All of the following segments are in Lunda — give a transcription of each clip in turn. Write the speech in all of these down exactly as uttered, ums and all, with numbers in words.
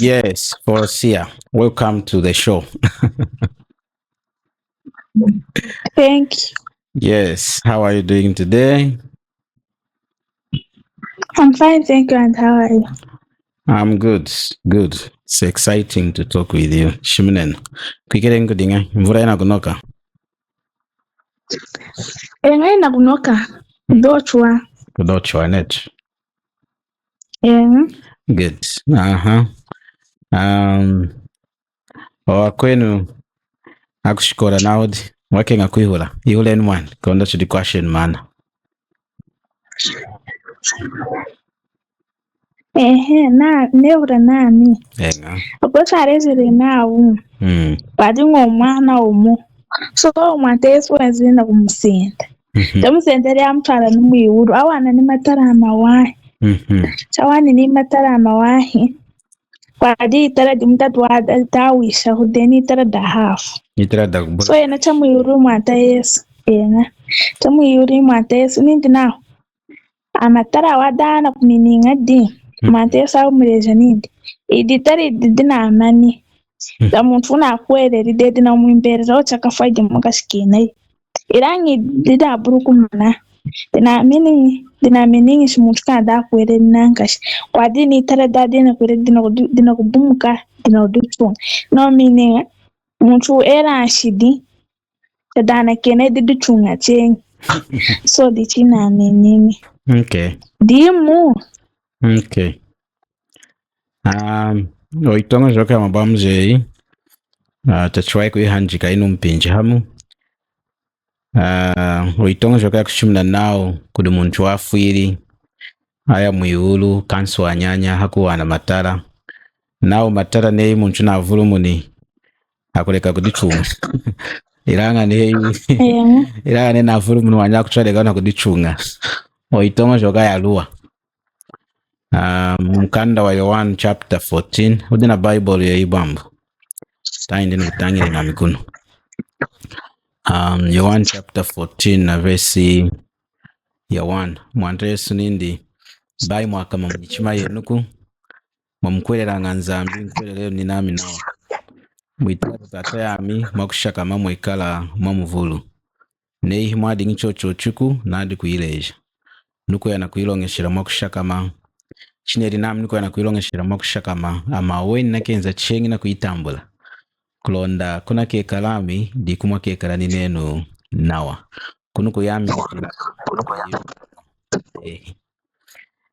Yes, Forosia, welcome to the show. Thank you. Yes, how are you doing today? I'm fine, thank you, and how are you? I'm good, good. It's exciting to talk with you. Shimnene. Kwikala nkudiña, mvula yinakunoka? Eña, yinakunoka. Kudochwa. Kudochwa netu. Eña. Good. Aha. Um, awakwenu akushikola nawudi, wakeña kwihula. Ihulenu mwani, kulonda tudikwashenu maana. Ehe, na, nehula nami. Eña. Apo twalejeli nawu, mm, wadiña mwana wumu. So, Mwanta Yesu wenzili nakumusenda. Mhm. Chamusendeli amutwala ni mwiwulu, awana ni matala amawahi. Mhm. Chawani ni matala amawahi. Kwadi itala dimu dadi wada-, dawisha, kudi ni itala da hafu. Itala da kubula. So, yena chamwihuli Mwanta Yesu. Eña. Chamwihuli Mwanta Yesu, nindi nawu, amatala wadi anakuminiña di. Mm. Mwanta Yesu akumuleja nindi, idi itala didi dinamani. Mm. Da muntu wunakuhweleli dehi, dinamwimbelela chakafwa dimu kashi kinayi. Ilaña didi abula kumana. Dinamini, dinamini nshi muntu kanda akuhweleli nankashi. Kwadi ni itala dadi dinakuhweleli, dinakudu-, dinakubumuka, dinakuduchunga. No meaning, muntu ela nshidi, chadana kena didi duchunga cheñi. So, dichi namenyeni. Okay. Dimu. Okay. Um, oyitoñojoka yamabwambu jeyi, uh, chachiwahi kuyihanjeka inu mpinji hamu. Uh, oyitoñojoka yakushimuna nawu kudi muntu wafwili, aya mwiwulu, kansi wanyanya, hakuwana matala. Nawu matala neyi muntu navulumuni, akuleka kudichunga. Ilaña neyi, eña, ilaña neyi navulumuni wanyi akutwaleka nakudichunga. Oyitoñojoka yaluwa. Ah, mukanda wa Yohane chapter fourteen, wudi na Bible yeyi bwambu? Tahindi nukutañili ñami kunu. Um, Yohane chapter fourteen na verse ya one. Mwanta Yesu nindi, bayi mwakama munyichima yenuku, mwamukuhwelelaña Nzambi, nkuhwelelenu ninami nawa. Mwitala da Tata yami mwakushakama, mwekala mwamuvulu. Neyi himwadiñi chochochuku, nadi kuyileja. Nukuya nakuyiloñeshela mwakushakama. Chineli nami nukuya nakuyiloñeshela mwakushakama, ami aweni nakenza cheñi nakuyitambula. Kulonda kunakekalami, diku mwakekala ninenu nawa. Kunu kuyami. Eh.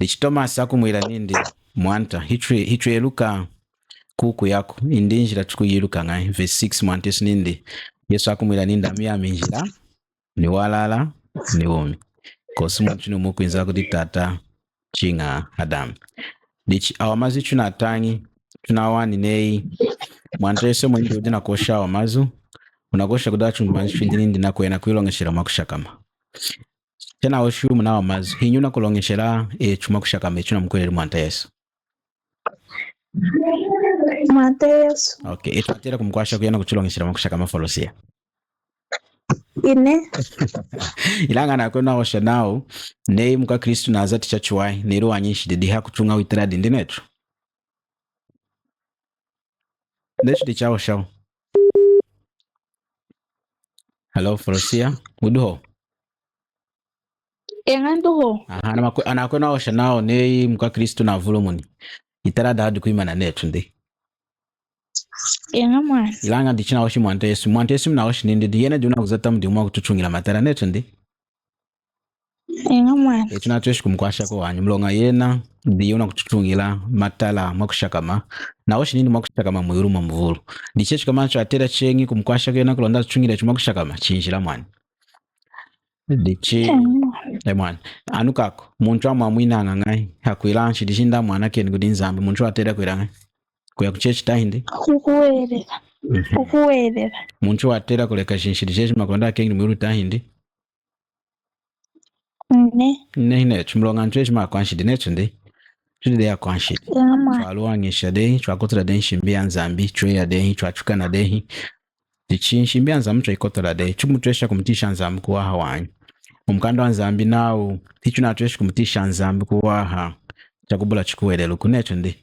Dichi Tomasi akumwila nindi, Mwanta, hitwe-, hitweluka kukuyaku, indi njila tukuyiluka ñahi? Verse six, Mwanta Yesu nindi, Yesu akumwila nindi, ami yami njila, ni walala, ni wumi. Kwosi muntu niwumu wukwinza kudi Tata, chiña hadi ami. Dichi awa mazu tunatañi, tunawani neyi, Mwanta Yesu mwendi wudi nakuhosha awa mazu, wunakuhosha kudi atumbanji twindi nindi nakuya nakuyiloñeshela mwakushakama. Chanahoshi muna awa mazu, hinyi wunakuloñeshela echu mwakushakama echu wunamukuhweleli Mwanta Yesu? Mwanta Yesu. Okay, echu watela kumukwasha kuya nakuchiloñeshela mwakushakama, Folosia? Ine. Ilaña nakwenu ahosha nawu, neyi mukwaKristu nazati chachiwahi, neyi wanyi nshidi, dihakutuña witala dindi nechu. Nechu dichahoshawu. Hello, Folosia. Wudihu? Eña, ndihu. Aha, namakwe-, anakwenu ahosha nawu, neyi mukwaKristu navulumuni, itala dadi kwimana nechu ndi. Eña mwani. Ilaña dichi chinahoshi Mwanta Yesu. Mwanta Yesu nahoshi nindi, diyena diyi wunakuzata mudimu wakututuñila matala nechu ndi. Eña mwani. Echu natweshi kumukwashaku wanyi, muloña yena diyi wunakututuñila matala mwakushakama. Nahoshi nindi mwakushakama mwiwulu mwamuvulu. Dichi echu komana chwatela cheñi kumukwashaku yena kulonda atutuñili echu mwakushakama, chinjila mwani. Dichi, eña mwani. Eh, mwani. Anukaku, muntu amwamwinaña ñahi, hakwila nshidi jindi amwanakeni kudi Nzambi, muntu watela kwila ñahi? Kuya kuchechi tahindi? Kukuhwelela. Mhm. Kukuhwelela. Muntu watela kuleka jinshidi jejima kulonda akeñili mwiwulu tahindi? Nehi. Nehi nechu, muloña antu ejima akwanshidi nechu ndi. Tudi dehi akwanshidi. Eña mwani. Chwaluwañesha dehi, chwakotola dehi nshimbi ya Nzambi, chweya dehi, chwatukana dehi. Dichi nshimbi ya Nzambi chwayikotola dehi, chukumutwesha kumutiyisha Nzambi kuwaha wanyi. Mumukanda wa Nzambi nawu, hichunatweshi kumutiyisha Nzambi kuwaha, chakubula chikuhwelelu kunechu ndi.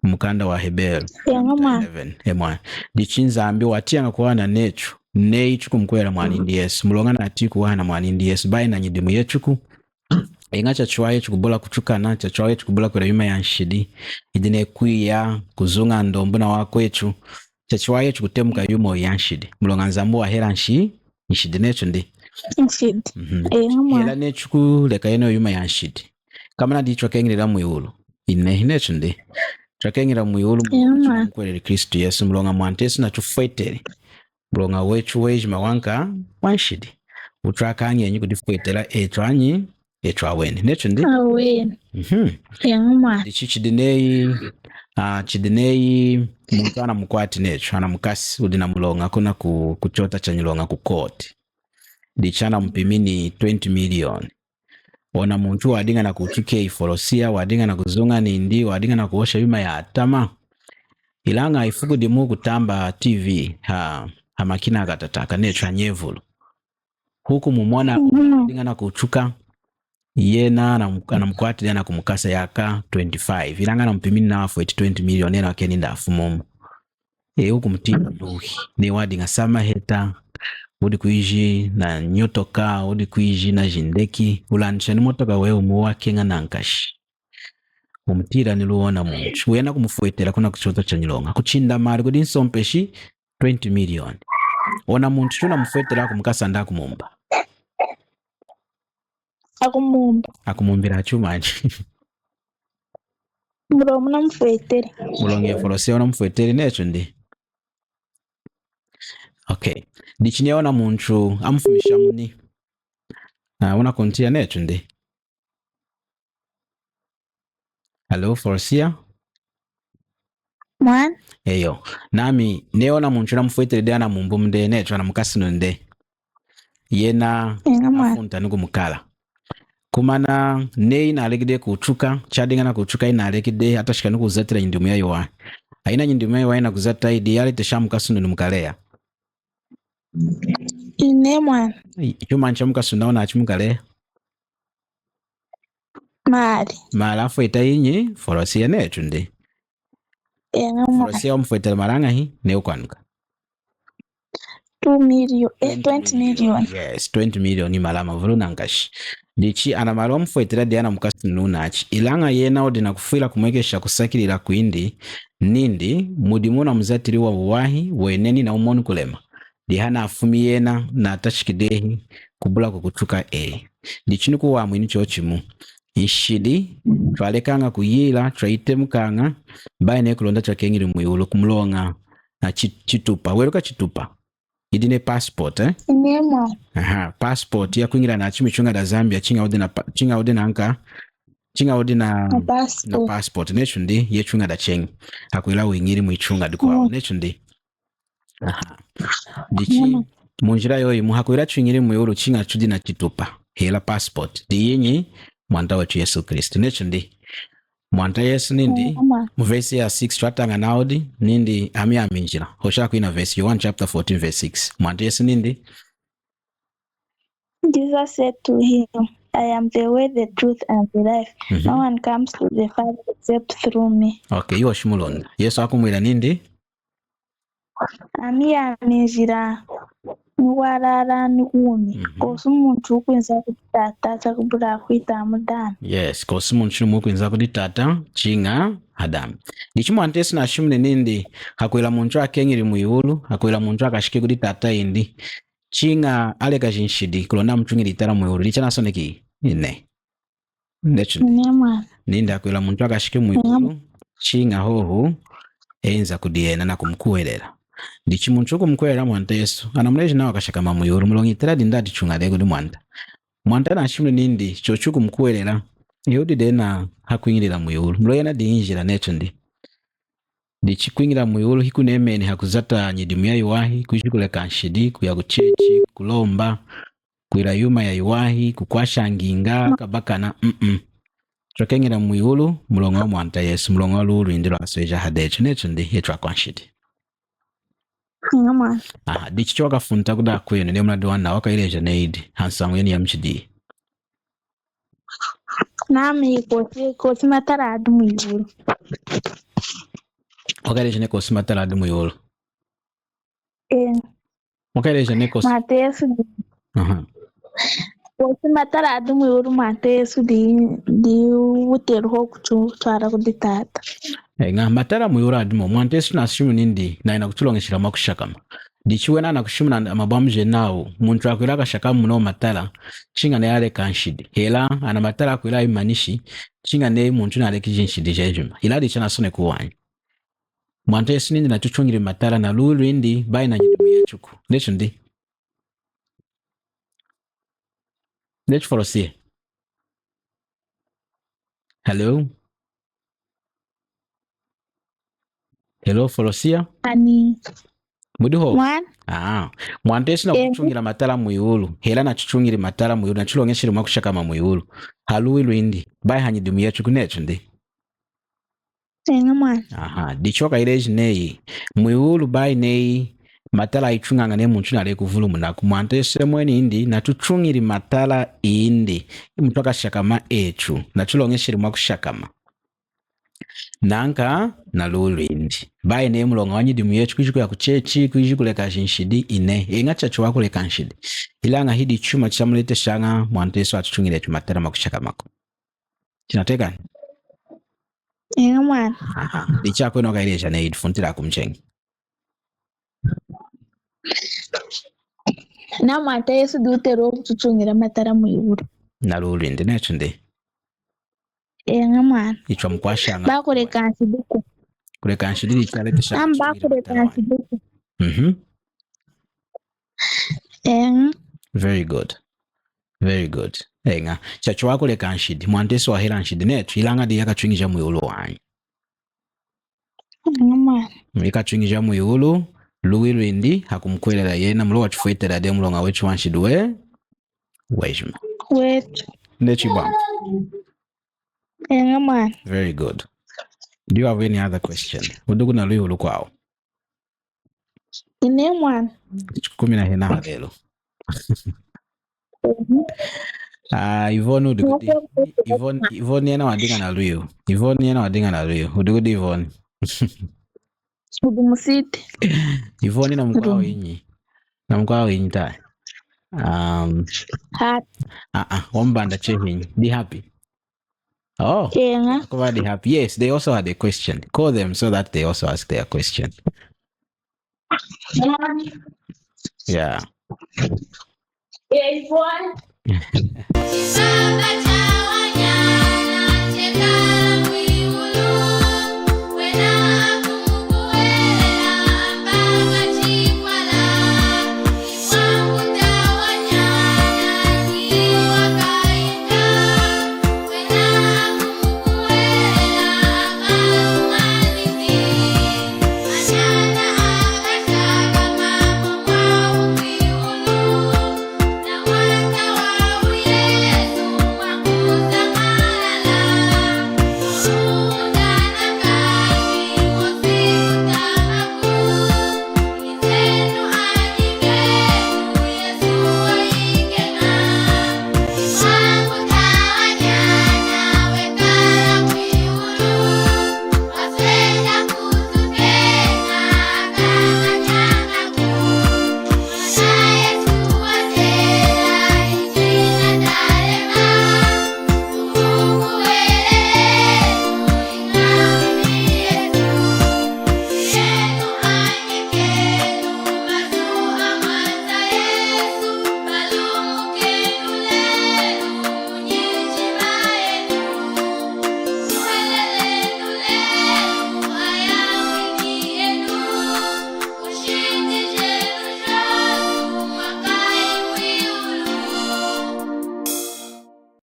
Mukanda wa Heberu. Eña mwani. Eleven. E mwani. Dichi Nzambi watiyaña kuwaha nechu, neyi chukumukuhwelela mwanindi Yesu. Muloña natiyi kuwaha na mwanindi Yesu, bayi na nyidimu yechuku. Eña chachiwahi echu kubula kuchukana, chachiwahi echu kubula kwila yuma ya nshidi. Idi neyi kwiya, kuzuña ndombu na wakwechu. Chachiwahi echu kutemuka yuma ya nshidi. Muloña Nzambi wahela nshi, nshidi nechu ndi. Nshidi. Mhm. Eña mwani. Hela nechu kuleka yena yuma ya nshidi. Komana dichi chwakeñilila mwiwulu. Inehi nechu ndi. Chwakeñilila mwiwulu, eña mwani, mukuhweleli Kristu Yesu, muloña Mwanta Yesu nachufweteli. Muloña wechu wejima wanka, wanshidi. Wuchwakañenyi kudifwetela echu anyi, echu aweni. Nechu ndi? Aweni. Mhm. Eña mwani. Dichi chidi neyi, ah, chidi neyi, muntu anamukwati nechu, anamukasi, wudi na muloña kuna ku, ku chota cha nyiloña ku court. Dichi anamupimini twenty million. Ona muntu wadiña nakuchuka Folosia, wadiña nakuzuña nindi, wadiña nakuhosha yuma yatama. Ilaña ifuku dimu kutamba T V, ha, ha makina akatataka, nechu ha nyevulu. Huku mumona, mhm, wadiña nakuchuka, yena anamu-, anamukwatili nakumukasa yaka twenty-five. Ilaña anamupimini nawu afweti twenty million, yena wakeni nda afumumu. E, wukumutiyila luwi, neyi wadiña samaheta, wudi kwiji na nyotoka, wudi kwiji na jindeki, wulandisha ni motoka weyi wumu wakeña nankashi. Wumutiyila ni luwi ona muntu, wena kumufwetela kuna ku chota cha nyiloña. Kuchinda mali kudi nsompeshi twenty million. Ona muntu chunamufwetela akumukasa nda akumumba? Akumumba. Akumumbila chumanyi? Muloña wunamufweteli. Muloña Folosia wunamufweteli nechu ndi. Okay. Dichi neyi ona muntu amufumisha muni? Ah, wunakuntiya nechu ndi. Hello, Folosia? Mwani? Eyo. Nami, neyi ona muntu namufweteli dehi anamumbi dehi, nechu anamukasi nindi. Yena, eña mwani, afunta nikumukala. Komana neyi naleki dehi kuchuka, chadiña nakuchuka inaleki dehi, atachika nikuzatila nyidimu yayiwahi. Ayina nyidimu yayiwahi inakuzata idi, yaletesha amukasi nindi mukaleya? Inehi mwani. Ai, chumanyi chamukasi nindi nachu mukaleya? Mali. Mali afweta inyi? Folosia nechu ndi. Eña mwani. Folosia wamufwetela mali añahi, neyi wukwanuka? Two million, eh, twenty million. Yes, twenty million mali amavulu nankashi. Dichi ana mali wamufwetela dehi anamukasi nindi nachu. Ilaña yena wudi nakufwila kumwekesha kusakilila kwindi, nindi, mudimu wunamuzatili wawuwahi, weneni nawumoni kulema. Dihanafumi yena, natachiki dehi kubula kukuchuka e. Dichi nikuwamwinu chochimu. Nshidi, chwalekaña kuyila, chwayitemukaña, bayi neyi kulonda chwakeñili mwiwulu kumuloña, na chi-, chitupa. Weluka chitupa? Idi neyi passport, eh? Inehi mwani. Aha, passport yakwiñila nachu mwichuña da Zambia, chiña wudi na pa-, chiña wudi nanka, chiña wudi na, na passport. Na passport, nechu ndi, yechuña da cheñi. Hakwila wiñili mwichuña dikwawu, mm, nechu ndi. Aha. Dichi, mm, munjila yoyimu hakwila chwiñili mwiwulu chiña chudi na chitupa, hela passport. Diyinyi? Mwanta wechu Yesu Kristu. Nechu ndi. Mwanta Yesu nindi, mm, mu verse ya six, chwataña nawu di, nindi, ami, ami njila. Hoshi kwina verse, Yohana chapter fourteen verse six. Mwanta Yesu nindi. Jesus said to him, "I am the way, the truth, and the life. Mhm. No one comes to the Father except through me." Okay, iwu hoshi mulonda. Yesu hakumwila nindi, "Ami, ami njila, ni walala, ni wumi. Mhm. Kosi muntu wukwinza kudi Tata chakubula kwita mudi ami." Yes, kosi muntu wukwinza kudi Tata, chiña hadi ami. Dichi Mwanta Yesu nashimuni nindi, hakwila muntu akeñili mwiwulu, hakwila muntu akashiki kudi Tata yindi, chiña aleka jinshidi, kulonda amutuñili itala mwiwulu. Dichi anasoneki? Inehi. Nechu ndi. Inehi mwani. Nindi hakwila muntu akashiki mwiwulu, inehi, chiña hohu enza kudi yena nakumukuhwelela. Dichi muntu wukumukuhwelela Mwanta Yesu, anamuleji nawu akashakama mwiwulu, muloña itala dindi adituña dehi kudi Mwanta. Mwanta nashimuni nindi, chochu wukumukuhwelela, eyi wudi dehi hakwiñilila mwiwulu. Muloña yena diyi njila, nechu ndi. Dichi kwiñila mwiwulu hikunemeni hakuzata nyidimu yayiwahi, kwiji kuleka nshidi, kuya ku chechi, kulomba, kwila yuma yayiwahi, kukwasha nginga, kabakana, mm-mm. Chwakeñila mwiwulu, muloña wa Mwanta Yesu, muloña wa luwi lwindi lwasweja hadi echu, nechu ndi, echu akwanshidi. Inehi mwani. Aha, dichi chiwakafunta kudi akwenu, neyi munadiwana nawu, wakayileja neyi di, hansañu yenu yamuchidi. Nami kosi, kosi natala adi mwiwulu. Wakayileja neyi kwosi matala adi mwiwulu? Eh. Wakayileja neyi kwosi. Mwanta Yesu di. Aha. Kwosi matala adi mwiwulu, Mwanta Yesu di, di wutelu hohu kutu-, kutwala kudi Tata. Eña, matala mwiwulu adimu, Mwanta Yesu nashimuni nindi, nayi nakutuloñeshela mwakushakama. Dichi wena anakushimuna amabwambu jenawu, muntu akwila akashakami muna matala, chiña neyi aleka nshidi. Hela, ana matala akwila ayimanishi, chiña neyi muntu naleki jinshidi jejima. Ilaña dichi anasoneki wanyi. Mwanta Yesu nindi natutuñili matala na luwi lwindi, bayi na nyidimu yetuku. Netu ndi. Netu Folosia. Hello? Hello, Folosia? Ani. Mudihu? Mwan. Ah, Mwanta Yesu nakutuñila matala mwiwulu. Hela natutuñili matala mwiwulu, natuloñesheli mwakushakama mwiwulu. Haluwi lwindi, bayi hanyidimu yetuku, netu ndi. Eña mwana. Aha, dichi wakayileji neyi, mwiwulu bayi neyi, matala ayituñaña neyi muntu naleki kuvulumunaku. Mwanta Yesu yomweni nindi, natutuñili matala indi, muntu akashakama etu, natuloñesheli mwakushakama. Nanka, na luwi lwindi. Bayi neyi muloña wanyidimu yetu, kwiji kuya kuchechi, kwiji kuleka jinshidi, inehi. Eña chachiwahi kuleka nshidi. Ilaña hidi chuma chamuleteshaña, Mwanta Yesu atutuñili etu matala mwakushakamaku. Chinatiyakani? Eña mwana. Aha. Dichi akwenu wakayileja neyi, difuntila kumucheñi. Na Mwanta Yesu di wutela kututuñila matala mwiwulu. Na luwi lwindi, netu ndi. Eña mwana. Ichi twamukwashaña. Bayi kuleka nshidi ku. Kuleka nshidi dichaletesha. Ami bayi kuleka nshidi ku. Mhm. Eña. Very good. Very good. Eña. Chachiwahi kuleka nshidi. Mwanta Yesu wahela nshidi netu, ilaña diyi akatwiñija mwiwulu wanyi. Eña mwana. Ikatwiñija mwiwulu, luwi lwindi, hakumukuhwelela yena, muloña watufwetela dehi muloña wetu wanshidi we-, wejima. Wetu. Netu ibwambu. Eña mwana. Very good. Do you have any other question? Wudiku na lwihu lukwawu? Inehi mwana. Chikumi na hena halelu. Mhm. Ah, Yvonne, wudiku di-, Yvonne, Yvonne yena wadiña na lwihu. Yvonne yena wadiña na lwihu. Wudiku di Yvonne? Wudi mu city. Yvonne na mukwawu inyi? Na mukwawu inyi ta? Um, Happy. Ah, ah, wamumbanda cheñi hinyi? Di Happy. Oh, eña. Kuba di Happy. Yes, they also had a question. Call them so that they also ask their question. Yeah.